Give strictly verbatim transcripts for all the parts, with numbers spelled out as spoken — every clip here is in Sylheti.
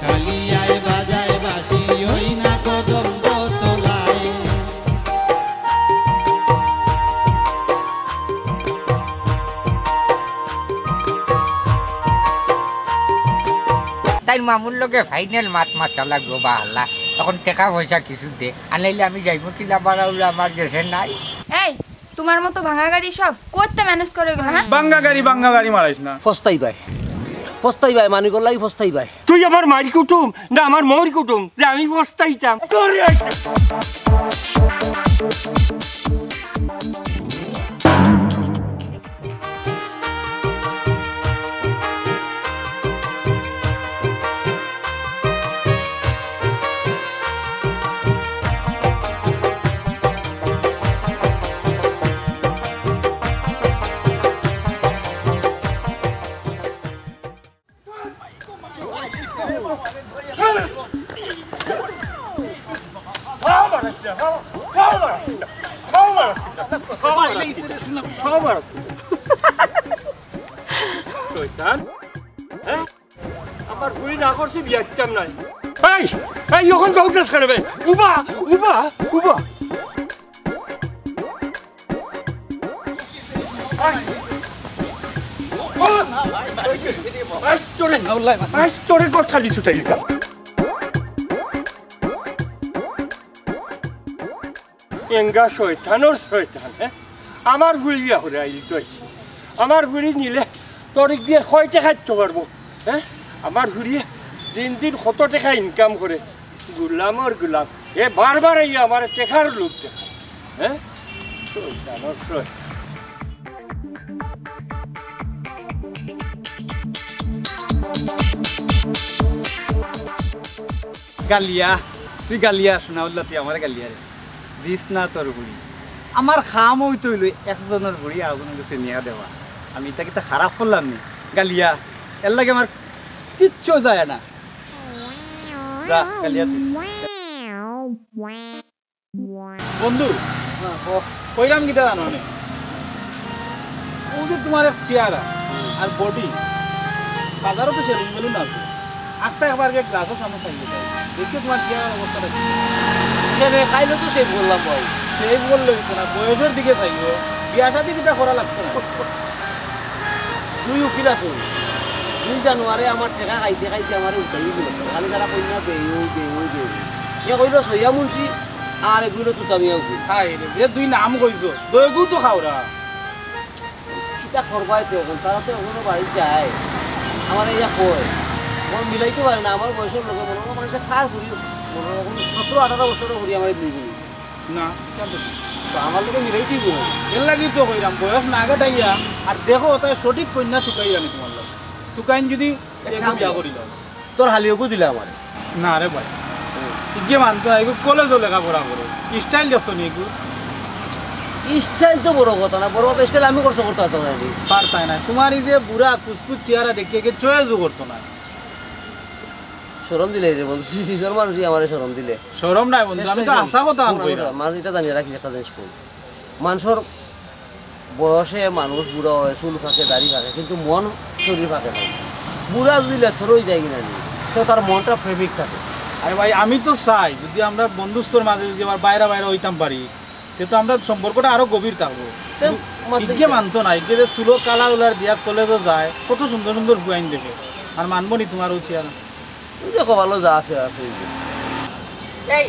কালিয়ায় বাজায় বাঁশি ওই না কদম তলায়। তাইর মামুর লগে ফাইনাল মাত মাতা লাগবো বা আল্লাহ। এখন টেকা পয়সা কিছু দে, আর নাইলে আমি যাইমু কিলা বাড়াউলা আমার গেছে নাই। এই, তোমার মতো ভাঙা গাড়ি সব করতে ম্যানেজ করে গেল, হ্যাঁ? বাঙ্গা গাড়ি, বাঙ্গা গাড়ি মারাইস না। ফস্তাই বাই, ফস্তাই বাই, মানিকর লাগি ফস্তাই বাই। তুই আমার মার কুটুম না আমার মৌর কুটুম যে আমি ফস্তাইতাম? তোর এই শয়তান, হ্যাঁ? আমার ফুরি না করছি বিয়া দিতাম নাই। এই, এই, এখন দৌড়াস কেনে বে? উবা, উবা, উবা। আই। আই, তোরে, আই, তোরে কথা দিছু তাই। এঙ্গা শয়তানর শয়তান, হ্যাঁ? আমার ফুরি বিয়া করে আইলি তো আইছে। আমার ফুরি নিলে তোর বিয়ে কয় টেকা দিতে পারবো, হ্যাঁ? আমার ফুরিয়ে দিন দিন কত টেকা ইনকাম করে, গুলামর গুলাম। এ বারবার এই আমার টেকার লোভ দেখায়, হ্যাঁ? শয়তানর শয়তান। গালিয়া, তুই গালিয়া, শোনা উল্লা, তুই আমারে গালিয়া রে। দিস না তোর ফুরি। আমার কাম অইতো অইলো একজনর ফুরি আরেকজনর গেছে নিয়া দেওয়া। আমি ইতা কিতা খারাপ করলাম নি? গালিয়া, এর লাগি আমার কিচ্ছু যায় না। যা, গালিয়া তুই। বন্ধু, হ্যাঁ, ক। কইরাম কিতা জানো নে? অউ যে তুমার এক চেহারা আর বডি, বাজারো তো সেলুন মেলুন আছে। আখতা একবার গিয়া গ্লাসর সামনে চাইও চাই। দেখিও তুমার চেহারার অবস্থাটা কি। কেনে, কাইলো তো শেভ করলাম ভাই। শেভ করলে অইতো না, বয়সর দিকে চাইও। বিয়া শাদি কিতা করা লাগতো না। দুই উকিল আছে, দুই জানোয়ারে আমার টেকা খাইতে খাইতে আমারে উল্টাই দিল। খালি তারা কইনা দেই, ওই দেই, ওই দেই। এ কইলো সইয়া মুন্সি, আর এগুলো তুতামিয়া উকিল। হায় রে, যে দুই নাম কইছো, দুইগু তো খাওরা। কিতা করবায় তে অখন? তারা তো অখনো বাড়িত যায়। আমারে ইয়া কয়, অখন মিলাইতে পারে না। আমার বয়সর লগে মনো অয় মানুষে খার ফুরি, মনো অয় অখন সতরো আঠারো বছরর ফুরি আমারে দুই গুণ। না, কেন তো? তো আমার লগে মিলাইতেই গুণ। এর লাগি তো কইরাম, বয়স না ঘটাইয়া, আর দেখো, তাই সঠিক কইনা তুকাই আমি তুমার লগে। তুকাইন যদি এক এগু কাম বিয়া কর। করি লও। তোর হালিওগু দিলে আমারে। না রে ভাই। হুম। ইগে মানতো না, এগু কলেজো লেখাপড়া করে। স্টাইল দেখছো নি এগু? স্টাইল তো বড় কথা না, বড় কথা স্টাইল আমি খরচ করতে পারতাম না রে। পারতায় না। তুমার এই যে বুড়া কুচকুচ চেহারা দেখিয়া কে চয়েসও করতো না। শরম দিলে রে বন্ধু, তুই নিজর মানুষই আমারে শরম দিলে। শরম নাই বন্ধু, আমি তো চেষ্টা করি। হাছা কথা হুন, কইরাম। হুন, মানুষ এটা জানিয়া রাখিস একটা জিনিস কই। মানষর বয়সে মানুষ বুড়া অয়, চুল পাকে, দাড়ি পাকে, কিন্তু মন শরীর পাকে না। বুড়া যদি লেথর অই যায় কিনা নি, তো তার মনটা প্রেমিক থাকে। আরে ভাই, আমি তো চাই যদি আমরা বন্ধুত্বর মাঝে যদি আবার বাইরা বাইরা অইতাম পারি, তে তো আমরার সম্পর্কটা আরো গভীর থাকবো। তে কিন্তু মানতে ইগে কি? মানতো না, ইগে যে চুলো কালার উলার দিয়া কলেজো যায়, কত সুন্দর সুন্দর ফুয়াইন দেখে, আর মানবো নি তুমার অউ চেহারা? তুই দেখো ভালো যা আছে, আছে এই যে। এই,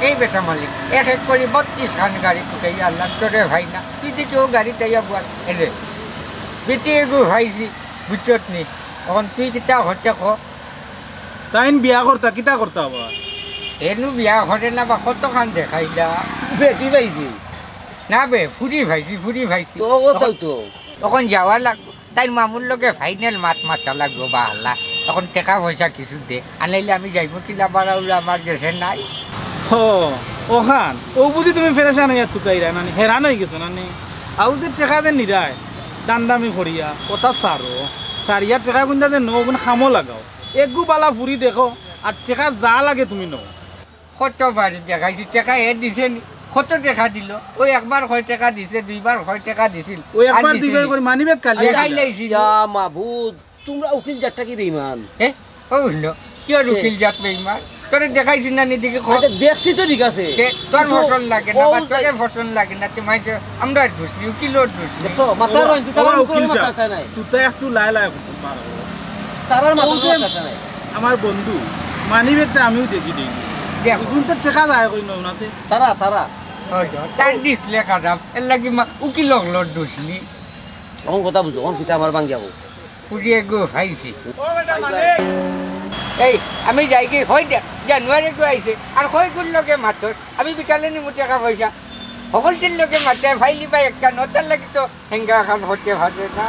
এই বেটা মালিক, এক এক করি বত্রিশ খান গাড়ি তুকাইয়া আনলাম, তোরে ভাই না, তুই দেখি ও গাড়িত আইয়া বল, এরে। বেটি এগু ভাইছি, বুঝছত নি? অখন তুই কিতা হতে ক? তাইন বিয়া করতা, কিতা করতা আবার? এনু বিয়া করে না বা কতখান দেখাইলা? বেটি পাইছি। না বে, ফুরি পাইছি, ফুরি পাইছি। তো ও তাই তো। অখন যাওয়া লাগবো। তাইর মামুর লগে ফাইনাল মাত মাতা লাগবো বা আল্লাহ। অখন টেকা পয়সা কিছু দে, আর নাইলে আমি যাইমু কিলা বাড়াউলা আমার গেছে নাই। হ, অখান, অউ বুঝি তুমি পেরেশান অইয়া তুকাইরায় নানি, হেরান অই গেছো নানি। আউ যে টেকা যে নিরায়, দান্দামি করিয়া, অতা সারো, সারিয়া টেকা গুইন্দা যে নও, অগুন কামো লাগাও। এগু বালা ফুরি দেখো, আর টেকা যা লাগে তুমি নও। কত বাড়ি দেখাইছি, টেকা এ দিছে নি? কত টেকা দিল? ওই একবার কয় টেকা দিছে, দুইবার কয় টেকা দিছিল? ওই আর একবার দিছে দুইবার নি? করে মানিব্যাগ কালি দেখাই আছে। লাইছি। ইয়া মাবুদ, তুমরা উকিল জাতটা কি বেইমান? এ? ও হইল। কি আর উকিল জাত বেইমান? তোরে দেখাইছি না নি দেখি খ। আচ্ছা, দেখছি তো ঠিক আছে। কে, তোর কিন্তু পছন্দ লাগে না ও বা তোরে পছন্দ লাগে না, তুই মাইছে আমরা দুষনি, উকিলর দুষনি। দেখছো, মাথা ও, রইন, তুই তারা ও কোনো উকিল মাথা সাহেব, চায় নাই। তুই তো একটু লাই লাই করতে পারো। তারার মাথা ও যে মাথা চায় নাই। আমার বন্ধু, মানি ব্যাগটা আমিও দেখি দেখি। দেখো। এখন তো টেকা যায় কই না ওনাতে। তারা, তারা। ওই তো, তার ডিসপ্লে খারাপ, এর লাগি মা-, উকিল অকলর দুষনি। অখন কথা বুঝো, অখন কিতা আমার বাঙ্গিয়া কও। পুড়িয়ে গো খাইছি। এই, আমি যাই কি, হয় দে, জানুয়ারি গো আইছে, আর হয় গুর লগে মাতর, আমি বিকালে নিমু টেকা পয়সা। হকলটির লগে মাতে, ফাইলি বা একটা নতার লাগি তো হেঙ্গা খান হতে পারে না।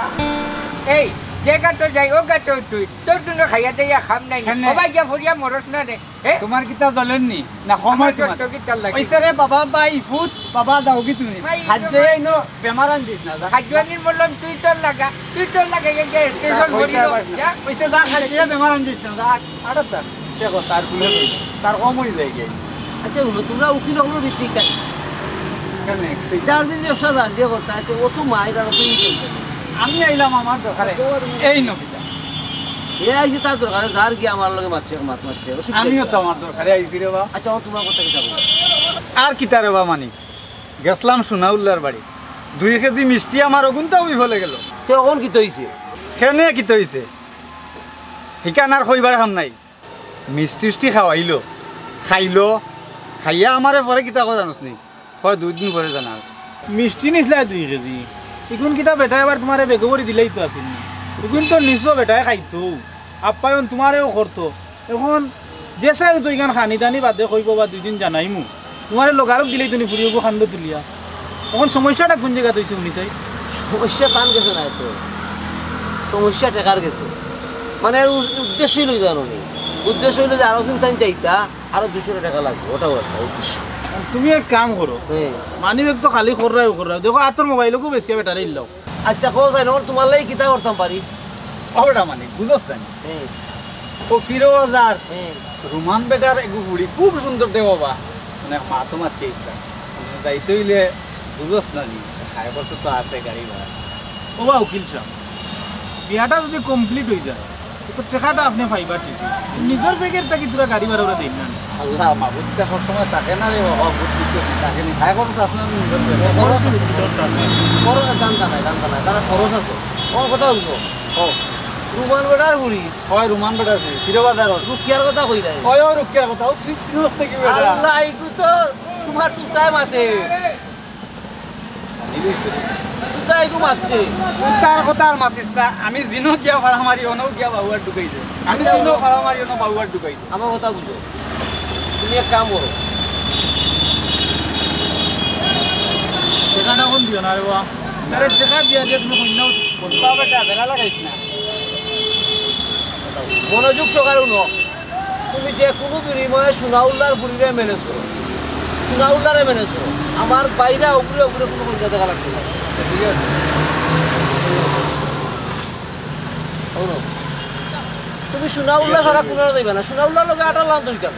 এই, যে গাটো যাই, ও গাটো তুই, তোর জন্য খাইয়া দাইয়া খাম নাই। কেনে? ও ভাই, গিয়া ফরিয়া মরস না রে। এ? তোমার কিতা জ্বলের নি? না, কম আমার হয় তোমার? জ্বর তো কিতার লাগে? ওই স্যারে বাবা, বাই, ফুট, বাবা, যাও কি তুমি? ভাই, হাত তোমার ধুয়ে আইনো, বেমার আন দিস না, যা। হাত ধোয়ানির মলম তুই তোর লাগা, তুই তোর লাগা, এই যে স্টেশন তার ভরি হইতে দাও, পারে না। যা। ওই সে যা, হাত ধুয়ে বেমার আন দিস না, যা। আরে তার, দেখো, তার গুলো হইল, তার কম হয়ে যায় গিয়ে। আচ্ছা, হুনো, তোমরা উকিল অকলর ভিত্তিক কেন? কেন? চার দিন ব্যবসা জান দিয়ে করতে আছে, ও তো মায়ের আর তুই আমি আইলাম আমার দরকারে, এই নবীটা। এ আইছে তার দরকারে, যার গিয়ে আমার লগে মারছে, মাত মারছে, অসুবিধা আমিও কি? তো আমার দরকারে আইছি রে বা। আচ্ছা, ও তোমার কথা কি যাবো? আর কিতা রে বা মানি, গেছলাম সোনাউল্লার বাড়ি, দুই কেজি মিষ্টি আমার অগুনতাও বিফলে গেল। তে অখন কিতা হইছে? কেনে কিতা হইছে? হিকান আর কইবার কাম নাই। মিষ্টি টিষ্টি খাওয়াইলো, খাইলো, খাইয়া আমারে পরে কিতা কথা জানোস নি? কয় দুই দিন পরে জানার। মিষ্টি নিছলায় দুই কেজি। ইগুন কিতা বেটা এবার তোমারে বেগে করি দিলেই তো আছিল নি। ইগুন তো নিছো বেটায় খাইতো। আপ্যায়ন তোমারেও করতো। এখন যে চাই তো ইখান খানি দানি বাদে কইবো বা দুই দিন জানাইমু। তোমারে লগালগ দিলেই তো নি ফুরিবো কান্দ তুলিয়া। এখন সমস্যাটা কোন জাগাত হইছে হুনি চাই? সমস্যা তান গেছে না তো। সমস্যা টেকার গেছে। মানে এর উ-, উদ্দেশ্য হইল জানো নি? উদ্দেশ্য হইল যে আরো দিন তাই চাইতা, আরো দুইশো টেকা লাগবে, ওটাও একটা উদ্দেশ্য। তুমি এক কাম করো, হ্যাঁ। মানি ব্যাগ তো খালি কররায় কররায়, দেখো আতর মোবাইলও খুব বেশি বেটারে ইল্লাও। আচ্ছা, কও চাই না, তোমার লাগি কিতা করতাম পারি? ওটা মানে, বুঝছ না? হ্যাঁ। ও ফিরোজ আর হ্যাঁ। রুমান বেটার এগু ফুড়ি খুব সুন্দর দে বাবা। মানে, মা তো মারতে ইচ্ছা। মানে, যাইতে হইলে বুঝছ না নি? খায় খরচ তো আছে গাড়ি ভাড়া। ও বা উকিল সাহেব, বিয়াটা যদি complete হয়ে যায়, তো টেকাটা আপনি পাইবা ঠিক। নিজের ব্যাগের থাকি তোরা গাড়ি ভাড়া ওরা দেন না। আল্লাহ, মাবুদ তো সবসময় থাকে না রে বাবা, বুদ্ধি তো থাকে না। খায় খরচ আছে না নিজের ব্যাগের? খরচ আছে, খরচ আছে। খরচ আছে, জানতা নাই, জানতা নাই। তারা খরচ আছে। ও কথা বলবো। ও। রুমান বেটার বুড়ি। হয়, রুমান বেটার বুড়ি। ফিরো বাজার ওর। রুকিয়ার কথা কই নাই। ওই, ওই রুকিয়ার কথা। ও ঠিক চিনস থেকে বেটা। আল্লাহ, ইগু তো তোমার তুতায় মাতে। তুতায় ইগু মাতছে। তার কথা আর মাতিস না। আমি জিনো গিয়া ফাড়া মারি, অনও গিয়া বাউয়ার ঢুকাই দে। আমি আচ্ছা, জিনো ও- ফাড়া মারি, অনও বাউয়ার ঢুকাই দে। আমার কথা বুঝো, তুমি এক কাম করো। টেকাটা কোন দিও না রে বাবা। তারে টেকা দিয়া দিয়া তুমি কন্যা উৎপন্ন। বাবা, বেটা, বেড়া লাগাইস না। মনোযোগ সহকারে শুনো। তুমি যে কোনো বিনিময়ে সোনাউল্লার ফুরিরে ম্যানেজ করো। সোনাউল্লারে ম্যানেজ করো। আমার বাইরে উপরে উপরে কোনো পয়সা দেখা লাগছে না। ঠিক আছে। শুনো, তুমি সোনাউল্লা ছাড়া কোনো দিবা না। সোনাউল্লার লগে আটার লাগান দরকার।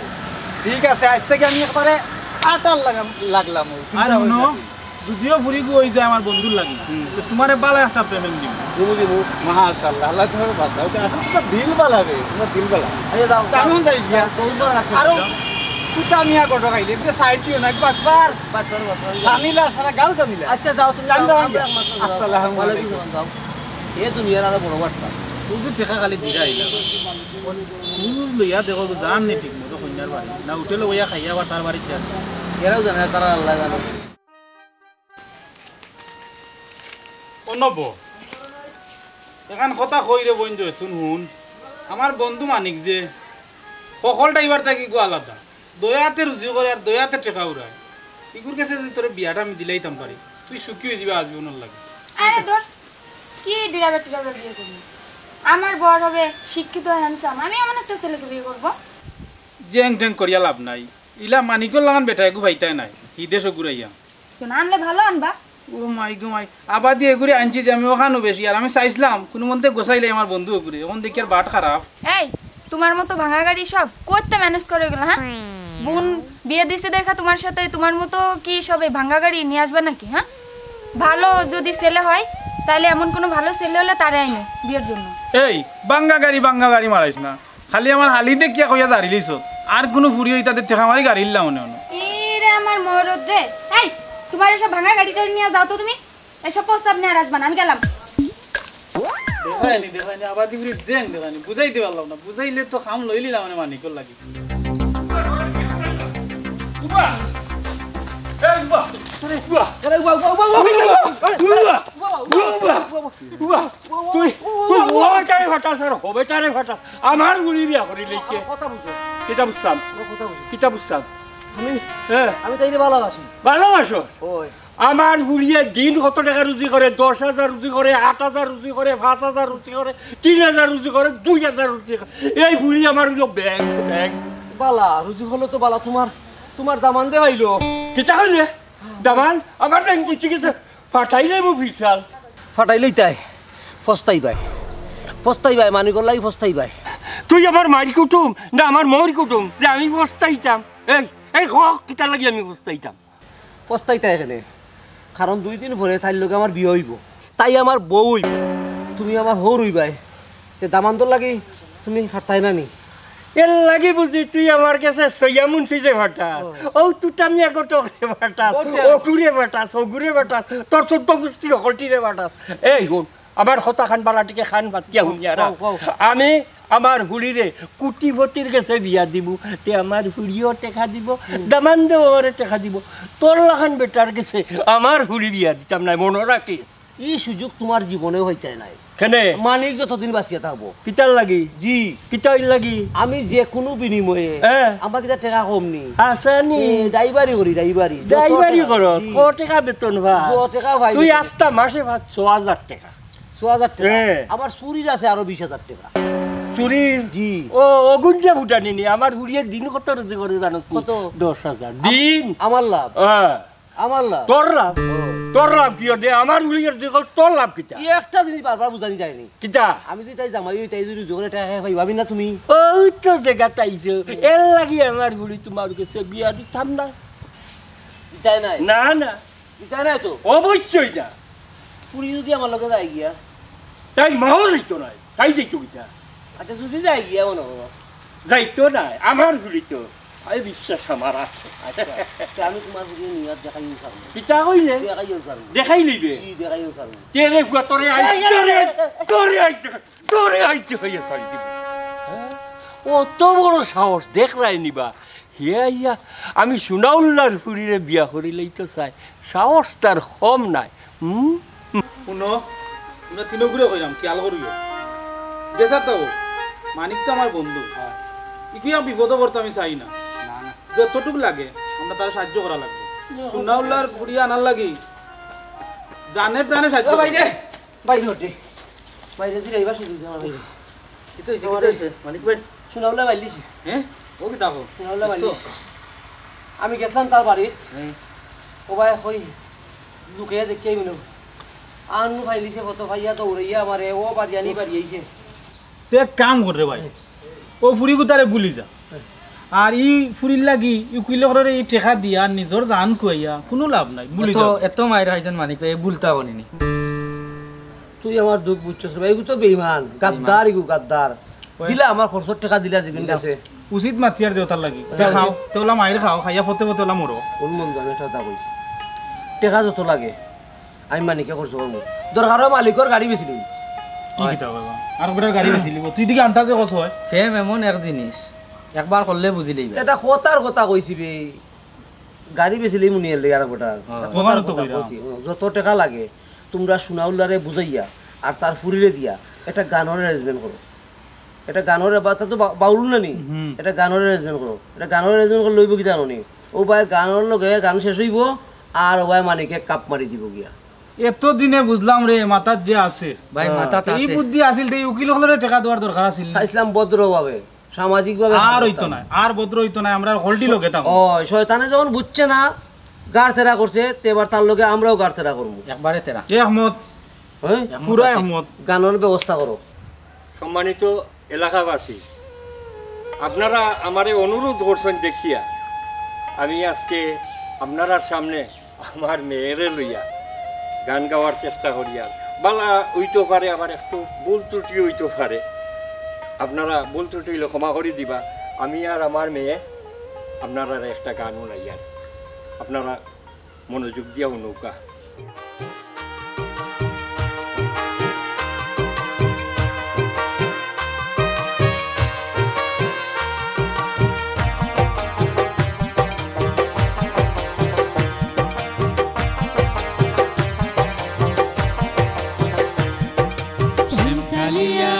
ঠিক আছে, আজ থেকে আমি একবারে আটার লাগাম, লাগলাম। আর চিন্তা শুনো, করিস না। যদিও ফুরিগু হয়ে যায় আমার বন্ধুর লাগি, হুম। তো তোমারে বালা একটা পেমেন্ট দিব। দিমু, দিমু। মাশাআল্লাহ, আল্লাহ তোমার বাঁচাও। ওকে, আসলে তো দিল বালা রে, তোমার দিল বালা। আচ্ছা, যাও, তা আমি যাও। যাই গিয়া। যাও, যাও, যাও, আরো যাও। তুতা মিয়া গটো খাইলে, এটা সাইড দিও না, একবার, একবার। বাস, বাস, বাস, বাস। জানিলা, সারা গাঁও জানিলা। আচ্ছা, যাও, তুমি আমি যাও, যাও আমি গিয়া। একমাত্র যাও। আসসালামু ওয়ালাইকুম আলাইকুম। সালাম, যাও। এ দুনিয়ার আরো বড় বার্তা। তুই তো টেকা খালি দিরা আইলা। খুব লইয়া দেখো, জান নি ঠিক মতো কইনার বাড়ি। না হোটেলে বইয়া খাইয়া আবার তার বাড়িত যান। এরাও জানে, তারা আল্লাহ জানে। ও নব, এখান কথা কই রে বইন জয়তুন হুন, আমার বন্ধু মানিক যে, হকল ড্রাইভার থাকি গো আলাদা, দয়াতে রুজি করে আর দয়াতে টেকা উড়ায়। ইগুর কাছে যদি তোরে বিয়াটা আমি দিলাইতাম পারি, তুই সুখী হয়ে যাবে আজীবনের লাগে। আরে ধর, কি ড্রাইভার টিরাইভার বিয়ে করবি? আমার বর হবে শিক্ষিত, হ্যান্ডসাম, আমি এমন একটা ছেলেকে বিয়ে করব। জেং জেং করিয়া লাভ নাই, ইলা মানিকর লাগান বেটা এগু পাইতায় নাই, হিদেশ ঘুরাইয়া। কেন আনলে ভালো আনবা? ও মাই গো মাই, আবাদি এগুরে আনছি যে আমি ওখানো বেশি, আর আমি চাইছিলাম কোনো মন্তে গোসাইলে আমার বন্ধু ওগুরে, এখন দেখি আর বাট খারাপ। এই, তোমার মতো ভাঙা গাড়ি সব করতে ম্যানেজ করে গেল, হ্যাঁ? বোন বিয়ে দিছে দেখা তোমার সাথে, তোমার মতো কি সব এই ভাঙা গাড়ি নিয়ে আসবে নাকি, হ্যাঁ? ভালো যদি ছেলে হয়, তাহলে এমন কোনো ভালো ছেলে হলে তারে আইনো বিয়ের জন্য। এই, ভাঙা গাড়ি, ভাঙা গাড়ি মারাইস না। খালি আমার হালি দেখিয়া কইয়া জারি লইছত। আর কুনু ফুরি অইতাতে ঠেকা মারি গাড়ি ইল্লা মনে মনে। এ রে আমার মরদ রে। এই, তুমার এসব ভাঙা গাড়ি টাড়ি নিয়া যাও তো তুমি। এসব প্রস্তাব নিয়া আর আসবা না, আমি গেলাম। দেখায়নি, দেখায়নি, আবার কি ফুরি জেং দেখায়নি। বুঝাইতে পারলাম না। বুঝাইলে তো কাম লইলিলাম মানে মানিকর লাগি। উবা! এই উবা! উবা! আরে উবা, উবা, উবা, উবা, উবা! উবা! উবা! উবা! উবা! তুই, তুই ওটারে ফাটাস আর হবেটারে ফাটাস। আমার ফুরি বিয়া করিলে কে? কথা বুঝো। কিতা বুঝতাম? আমার কথা বুঝো। কিতা বুঝতাম? আমি, হ্যাঁ। আমি তাইরে ভালোবাসি। ভালোবাসো? ওই। আমার ফুরিয়ে দিন কত টেকা রুজি করে? দশ হাজার রুজি করে, আট হাজার রুজি করে, পাঁচ হাজার রুজি করে, তিন হাজার রুজি করে, দুই হাজার রুজি করে। এই ফুরি আমার অইলো ব্যাংক, ব্যাংক। বালা, রুজি হলো তো বালা, তুমার, তুমার দামান্দে পাইলো। কিতা কইলে? দামান? আমার ব্যাংক বুঝি গেছে। ফাটাইলে মু ফিরছাল। ফাটাইলেই তাই। ফস্তাই বাই। ফস্তাই বাই, মানিকর লাগি ফস্তাই বাই। তুই আমার মাইর কুটুম না আমার মইর কুটুম যে আমি ফস্তাইতাম? এই, এই হক কিতার লাগি আমি ফস্তাইতাম? পস্তাইতা এখানে, কারণ দুই দিন পরে তাইর লগে আমার বিয়া অইবো। তাই আমার বউ অইবো, তুমি আমার হউর অইবায়। তে দামান্দর লাগি তুমি খাটতায় না নি? এর লাগি বুঝি তুই আমার গেছে সইয়া মুন্সিরে ফাটাস। ও। ও তুতামিয়া ঘটকরে ফাটাস, ঘটক। অটুরে ফাটাস, অগুরে ফাটাস, তোর চৌদ্দ গুষ্টি হকলটিরে ফাটাস। এই হুন, আমার কথাখান বালা টিকে কান পাতিয়া হুনিয়া রাখ। কও, কও। আমি আমার ফুরিরে কুটিপতির গেছে বিয়া দিমু, তে আমার ফুরিও টেকা দিবো, দামান্দেও আমারে টেকা দিবো। তোর লাখান বেটার গেছে আমার ফুরি বিয়া দিতাম নায়, মনো রাখিস। ই সুযোগ তুমার জীবনেও অইতায় নায়। কেনে? মানিক যতদিন বাঁচিয়া থাকবো। কিতার লাগি? জি। কিতার লাগি? আমি যে কুনু বিনিময়ে, হ্যাঁ। আমার কিতা টেকা কম নি? আছে নি? এ, ড্রাইভারি করি, ড্রাইভারি। যত ড্রাইভারি টেকা, করস? জি। কত টেকা বেতন পাস? যত টেকা পাই তুই বেতন। আস্তা মাসে পাস ছয় হাজার টেকা। ছয় হাজার টেকা। হ্যাঁ। আমার চুরির আছে আরো বিশ হাজার টেকা। চুরির? জি। ও, অগুন যে ফুটানি নি, আমার ফুরিয়ে দিন কত রুজি করে জানোস নি? কত? দশ হাজার। দিন। আমার লাভ। হ্যাঁ। আমার লাভ। তোর লাভ? ও। তোর লাভ কিতা রে? আমার ফুরিয়ে দিন কত, তোর লাভ কিতা? ই একটা জিনিস বারবার বুঝানি যায়নি। কিতা? আমি যদি তাই জামাই অই, তাই যদি রুজি করে টেকা পাই, ভাবি না তুমি? ওই তো জাগাত আইছো। এর লাগি আমার ফুরি তুমার গেছে বিয়া দিতাম না। দিতায় নায়? না, না। দিতায় নায় তো? অবশ্যই না। ফুরি যদি আমার লগে যায় গিয়া? তাইর মাও যাইতো নায়, তাই যাইতো কিতা? আচ্ছা, যদি যায় গিয়া মনো করো। যাইতো নায়, আমার ফুরি তো। এই বিশ্বাস আমার আছে। আচ্ছা, তে আমি তুমার ফুরিরে নিয়া দেখাইও ছাড়মু। কিতা কইলে? দেখাইও ছাড়মু। দেখাই লইবে? জি, দেখাইও ছাড়মু। তে রে ফুয়া, তোরে আইজ, এই, এই, তোরে আইজ, এই, এই, এই। তোরে আইজ, তোরে আইজ হইয়া ছাড়ি দিব। হ্যাঁ? অত বড় সাহস দেখরায় নি বা? হে আইয়া, আমি সুনাউল্লার ফুরিরে বিয়া করিলাইতো চাই, সাহস তার কম নায়। হুম? হুনো, তুমরা তিনোগুরে কইরাম, খিয়াল করিও। বেজার থাকো, মানিক তো আমার বন্ধু। ইগুরে বিপদো পড়তো আমি চাই না। না, না। যতটুক লাগে, আমরা তারে সাহায্য করা লাগবো। সুনাউল্লার ফুরি আনার লাগি জানে প্রাণে সাহায্য ও ভাই করি। রে, বাইরে ওঠে। বাইরে দিলে এবার শুধু আমার বাইরে। কিতা অইছে, কিতা অইছে? মানিক ভাই। সুনাউল্লা বাইলিছি। হ্যাঁ? ও কিতা কও? সুনাউল্লা দেখছো? বাইলিছি। আমি গেছলাম তার বাড়িত। হ্যাঁ। ও ভাই, কই, লুকাইয়া দেখিয়া আইমু। আন্নু ফাইলিছে, কত ফাইয়া তো উড়াইয়া আমারে, ও বাড়ি আনি বাড়ি আইছে। তে এক কাম কর রে ভাই, ও ফুরি গুতারে ভুলি যা। আর ই ফুরির লাগি ই উকিল অকলরে ই টেকা দিয়া নিজর জান খুয়াইয়া কুনু লাভ নাই, ভুলি এত, যাও। এত মাইর খাইছইন মানিক ভাই, ভুলতা করিনি। তুই আমার দুখ বুঝছস রে ভাই, ইগু তো বেইমান, গাদ্দার ইগু, গাদ্দার। ওই দিলা আমার খরচর টেকা দিলা যেদিন গেছে। উচিত মাতিয়ার দেও তার লাগি। হ্যাঁ, তে খাও, উচিত। তে ওলা মাইর খাও, খাইয়া ফতে ফতে ওলা মরো। কোন মন জানে টেকা কই? টেকা যত লাগে, আমি মানিকে খরচ করমু। দরকার অয় মালিকর গাড়ি বেচিলিমু। কি কিতা কইবা? আর বেটার গাড়ি বেচিলিমু। তুই দেখি আন্তাজে কস অয়। প্রেম এমন এক জিনিস, একবার করলে বুঝিলিবা। এটা কথার কথা কইছি বে। গাড়ি বেচিলিমু নি এর লাগি আর বেটার। হ্যাঁ। কথার দোকানো তো কথা কইরাম। কইছি। হুনো, যত টেকা লাগে, তুমরা সুনাউল্লারে বুঝাইয়া আর তার ফুরিরে দিয়া একটা গানর arrangement করো। এটা গানর বা-, তা তো বা-, বাউল না নি? হুম। এটা গানর arrangement করো। এটা গানর arrangement করলে অইবো কিতা জানো নি? ও ভাই গানর লগে গান শেষ অইবো, আর ও ভাই মানিকে কাপ মারি দিবো গিয়া। এতদিনে বুঝলাম রে, মাথাত যে আছে। ভাই, হ্যাঁ। মাথাত এই আছে। বুদ্ধি আছিল, তে এই উকিল অকলরে টেকা দেওয়ার দরকার আছিল না। চাইছিলাম ভদ্রভাবে, সামাজিকভাবে আর কথা অইতো বলতাম। নায়, আর ভদ্র অইতো নায়, আমরা হকলটি লগে থাকমু। ও, শয়তানে যখন বুঝছে না, গাড় তেরা করছে, তে এবার তার লগে আমরাও গাড় তেরা করমু। একবারে তেরা। একমত। হ্যাঁ? একমত পুরা আছে। একমত। গানর ব্যবস্থা করো। সম্মানিত এলাকাবাসী, আপনারা আমারে অনুরোধ করছেন দেখিয়া আমি আজকে আপনারার সামনে আমার মেয়েরে লইয়া গান গাওয়ার চেষ্টা করিয়ার। বালা অইতো পারে, আবার একটু ভুল ত্রুটি অইতো পারে। আপনারা ভুল ত্রুটি অইলে ক্ষমা করি দিবা। আমি আর আমার মেয়ে আপনারারে একটা গান হুনাইয়ার, আপনারা মনোযোগ দিয়া হুনউক্কা। শ্যামকালিয়া,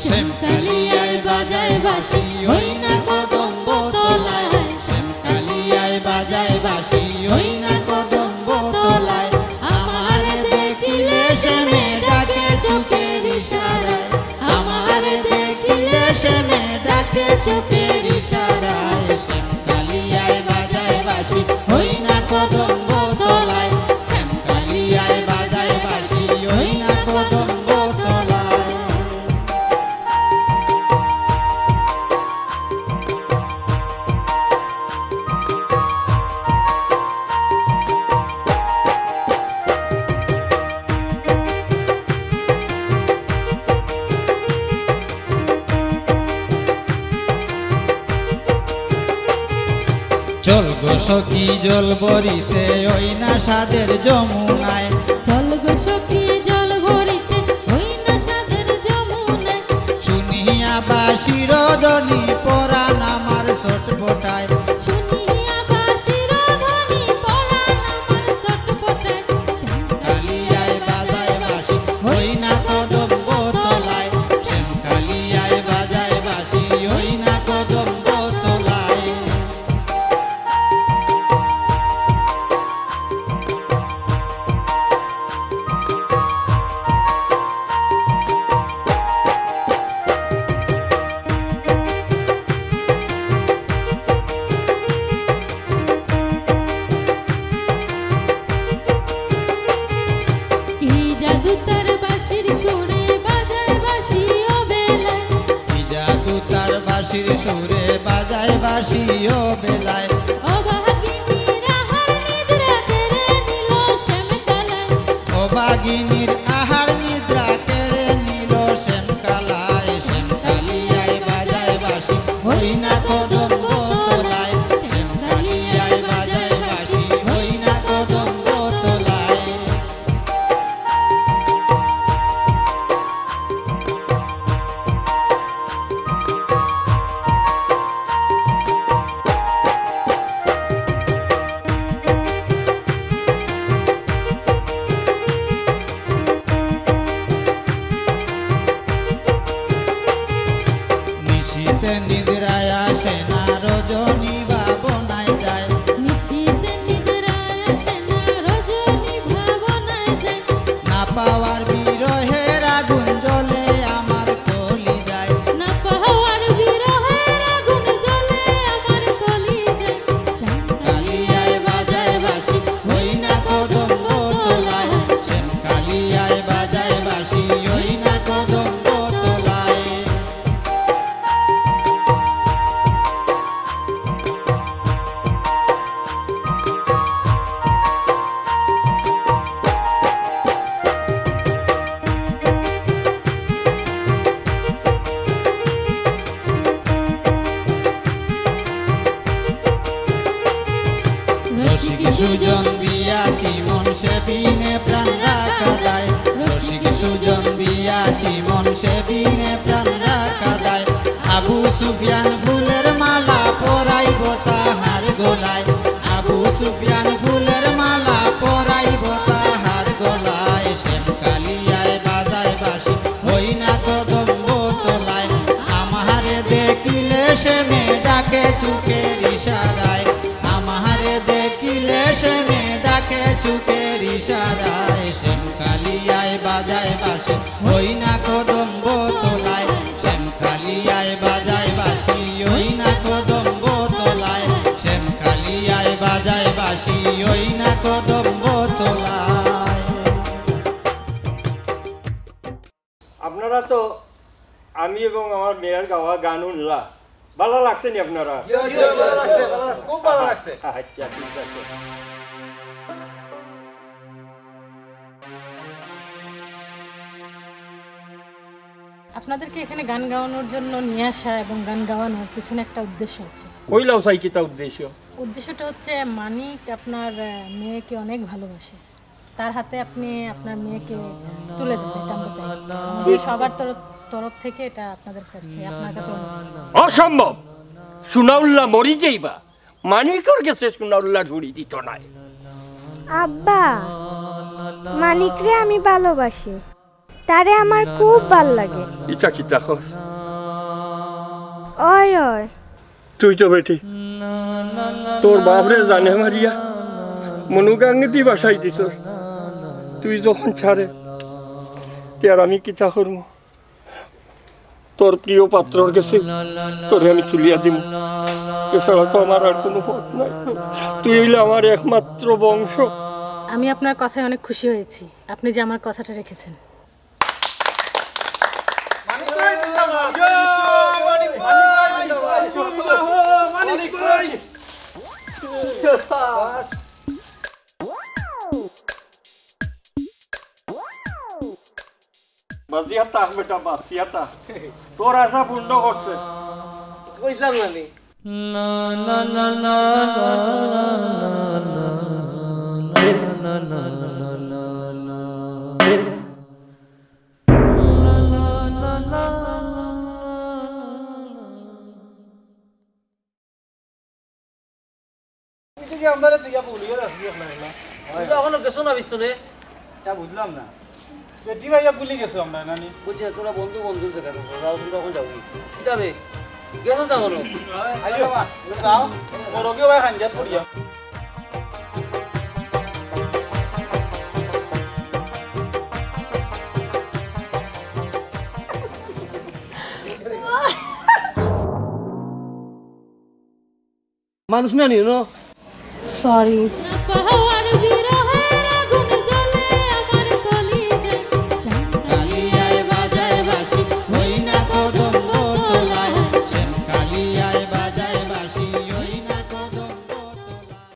শ্যামকালিয়ায় বাজায় বাঁশি, ওই না কদম্ব তলায়। শ্যামকালিয়ায় বাজায় বাঁশি, ওই না কদম্ব তলায়। আমারে দেখিলে শ্যামে ডাকে চোখের ইশারায়। আমারে দেখিলে শ্যামে ডাকে চোখের ইশারায়। শ্যামকালিয়ায় বাজায় বাঁশি, ওই না কদম্ব তলায়। শ্যামকালিয়ায় বাজায় বাঁশি, ওই না কদম্ব তলায়। চল গো সখী জল ভরিতে ওই না সাদের যমুনায়। চল গো সখী জল ভরিতে ওই না সাদের যমুনায়। শুনিয়া বাঁশির ধ্বনি পরাণ আমার ছটফটায়। শুনিয়া বাঁশির ধ্বনি পরাণ আমার ছটফটায়। শ্যামকালিয়ায় বাজায় বাঁশি, ওই না কদম্ব তলায়। শ্যামকালিয়ায় বাজায় বাঁশি, ওই না কদম্ব তলায়। কি জাদু তার বাঁশির সুরে বাজায় বাঁশি অবেলায়। কি জাদু তার বাঁশির সুরে বাজায় বাঁশি অবেলায়। অভাগিনীর আহার নিদ্রা কেড়ে নিল শ্যামকালায়। অভাগিনীর আহার নিদ্রা কেড়ে নিল শ্যামকালায়। শ্যামকালিয়ায় বাজায় বাঁশি, ওই না কদম্ব তলায়। শ্যামকালিয়ায় বাজায় বাঁশি, ওই না কদম্ব তলায়। নিশিতে নিদ্রায় আসে না, রজনী ভাবনায় যায়। নিশিতে নিদ্রায় আসে না, রজনী ভাবনায় যায়। না পাওয়ার বিরহের আগুন জ্বলে আমার কলিজায়। না পাওয়ার বিরহের আগুন জ্বলে আমার কলিজায়। শ্যামকালিয়ায় বাজায় বাঁশি, ওই না কদম্ব তলায়। শ্যামকালিয়ায় বাজায় বাঁশি, ওই না কদম্ব তলায়। রসিক সুজন দিয়াছি মন, সে বিনে প্রাণ রাখা দায়। রসিক সুজন দিয়াছি মন, সে বিনে প্রাণ রাখা দায়। আবু সুফিয়ান ফুলের মালা পরাইব তাহার গলায়। আবু সুফিয়ান ফুলের মালা পরাইব তাহার গলায়। শ্যামকালিয়ায় বাজায় বাঁশি, ওই না কদম্ব তলায়। আমারে দেখিলে শ্যামে ডাকে চোখের ইশারায়। আমারে দেখিলে শ্যামে ডাকে চোখের ইশারায়। শ্যামকালিয়ায় বাজায় বাঁশি, ওই না কদম্ব তলায়। শ্যামকালিয়ায় বাজায় বাঁশি, ওই না কদম্ব তলায়। শ্যামকালিয়ায় বাজায় বাঁশি, ওই না কদম্ব তলায়। আপনারা তো আমি এবং আমার মেয়ের গাওয়া গান হুনলা, ভালা লাগছে নি আপনারা? জি, জি, ভালা লাগছে, ভালা লাগছে, খুব ভালা লাগছে। আচ্ছা, ঠিক আছে। আপনাদেরকে এখানে গান গাওয়ানোর জন্য নিয়ে আসা এবং গান গাওয়ানোর পিছনে একটা উদ্দেশ্য আছে। কইলাও চাই কিতা উদ্দেশ্য? উদ্দেশ্যটা হচ্ছে মানিক আপনার আহ, মেয়েকে অনেক ভালোবাসে। তার হাতে আপনি আপনার মেয়েকে তুলে দেন, এটা আমরা চাই। আমাদের সবার তরফ তরফ থেকে এটা আপনাদের কাছে, আপনার কাছে অনুরোধ। অসম্ভব। সুনাউল্লাহ মরি যাইবা, মানিকর গেছে সুনাউল্লাহ ঝুড়ি দিত নাই। আব্বা, মানিকরে আমি ভালোবাসি, তারে আমার খুব ভাল লাগে। ইটা কিতা কস? অয় অয়। তুই তো বেটি তোর বাপরে জানে মারিয়া মনুগাঙ্গেদি বাসাই দিছস। তুই যখন ছাড়ে, তে আর আমি কিতা করমু? তোর প্রিয় পাত্রর গেছে তোরে আমি তুলিয়া দিমু। এছাড়া তো আমার আর কোনো পথ নাই। তুই হইলে আমার একমাত্র বংশ। আমি আপনার কথায় অনেক খুশি হয়েছি, আপনি যে আমার কথাটা রেখেছেন। বাঁচিয়া থাক বেটা, বাঁচিয়া থাক। তোর আশা পূর্ণ করছে। কইছিলাম না নি? তুই যে আমরারে তুই ভুলিয়ে যাস নি একলা একলা। তুই তো এখনো গেছো না বিস্তরে। তা বুঝলাম না। বেটি ভাইয়া ভুলি গেছো আমরা নানি। বুঝছি না, তোমরা বন্ধু বন্ধু জায়গা তো যাও, তোমরা এখন যাও কি? কিতা বে? গেছো না এখনো? আইও, যাও। বড় কেউ ভাই খাঞ্জাত পড়িয়া। মানুষ না নিও না। সরি।